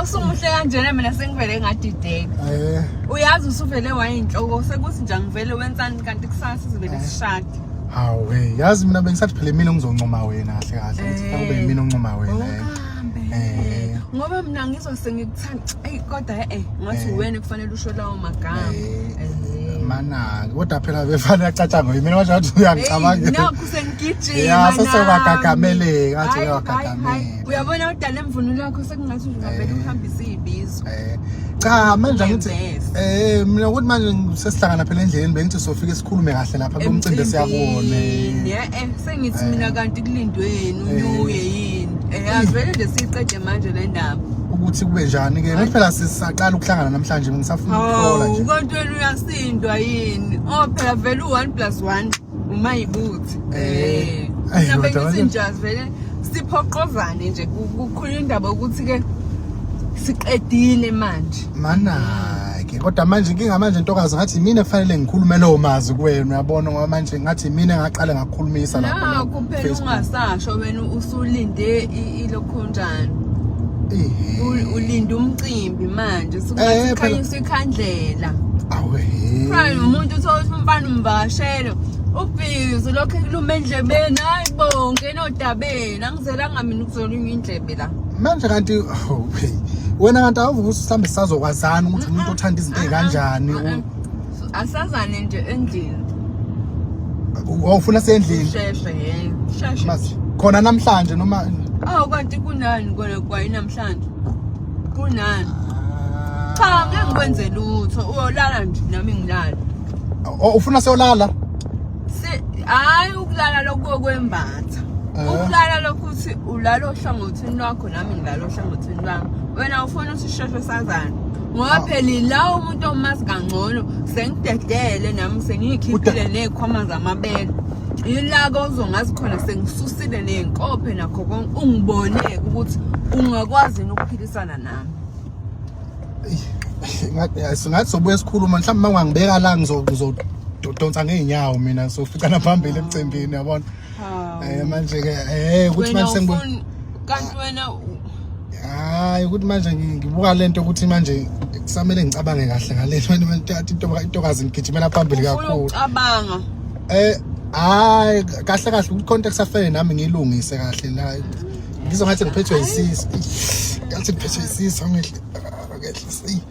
Usumuhle kanjena mina sengivele ngadideka. Uyazi usuvele wayinhloko sekuthi nje angivele wenzani kanti kusasa sizovele sishade. Hawu hey, yazi mina bengisathi phela mina ngizoncoma wena kahle kahle ukuthi kube yimina oncoma wena. Awukambe. Eh. Ngoba mina ngizwa sengikuthanda. Eyi kodwa eh ngathi wena kufanele usho lawo magama. Mana, kodwa phela befana yacatshangwa yimina manje ngathi uyangicabangela. Nakhu sengigijima. Ya, sesewagagameleka, ngathi Hayi, uyawagagameleka. hayi, hayi. Uyabona udala emvunulo yakho sekungathi nje ungavele uhambise izibizo. Cha manje angithi Ungembese. mina ukuthi manje sesihlangana phela endleleni bengithi sofike sikhulume kahle lapha kumcimbi esiyakuwona. Emcimbini, sengithi mina kanti kulindweni unyuye yini. Asivele nje siyiqede manje le ndaba. Ukuthi kube njani ke? Ngoba phela sisaqala ukuhlangana namhlanje ngisafuna ukuhlola Hawu, nje. kanti wena uyasindwa yini? Oh phela vele u-1 plus 1 umayibuthi. Ayi, Mina kodwa bengithi manje- nje asivele siphoqozane nje kukhulunywa indaba ukuthi ke siqedile manje. Mana-ke kodwa manje inkinga manje ntokazi ngathi mina kufanele ngikhulume lowo mazwi kuwena uyabona ngoba manje ngathi mina engaqale ngakukhulumisa lapho la Nakho phela Facebook. ungasasho wena usulinde ilokhunjani. Ehhe. Ulinde umcimbi manje Eh, sukuthi phela- khanyiswa ikhandlela. Awe. Prime umuntu uthola ukuthi umfana umvakashele ubhizi lokhu ekuluma endlebeni hayi bo ngena odabeni angizelanga mina ukuzolunywa indlebe la. Manje kanti oh, hey. Wena kanti awuvuka ukuthi mhlawumbe sisazokwazana ukuthi umuntu othanda izinto ey'kanjani Asazane nje endlini. Wawufuna sendlini Sheshe yebo. Sheshe. Khona namhlanje noma Awu kanti kunani kona kwayi namhlanje? Kunani? Cha ngeke ngikwenze lutho. Uyolala nje nami ngilala. Oh, ufuna seyolala? Hayi ukulala lokho kwembatha. Ukulala lokho uthi ulala ohlangothini lwakho nami ngilala ohlangothini lwami. Wena ufuna ukuthi sisheshe sazane. Ngoba phela la umuntu omazi kangcono sengidedele nami sengiyikhiphile nezikhwama zamabele. Yila ozongazi khona sengisusile nezinkophe nakho konke ungibone ukuthi ungakwazi yini ukuphilisana nami. Ngathi sobuye sikhuluma mhlawumbe uma ungangibeka la ngizodonsa ngey'nyawo mina soficana phambili emcimbini yabona. Manje ke ukuthi Wena manje sengibona kanti wena hayi ukuthi manje ngibuka lento ukuthi manje kusamele ngicabange kahle ngale nto manje athi intokazi ngigijimela phambili ufuna kakhulu. ukucabanga. Hayi kahle kahle ukuthi context afele nami ngilungise kahle la. Ngizwa ngathi ngiphethwe yisisu. Ngathi ngiphethwe yisisu angehle. Angehle.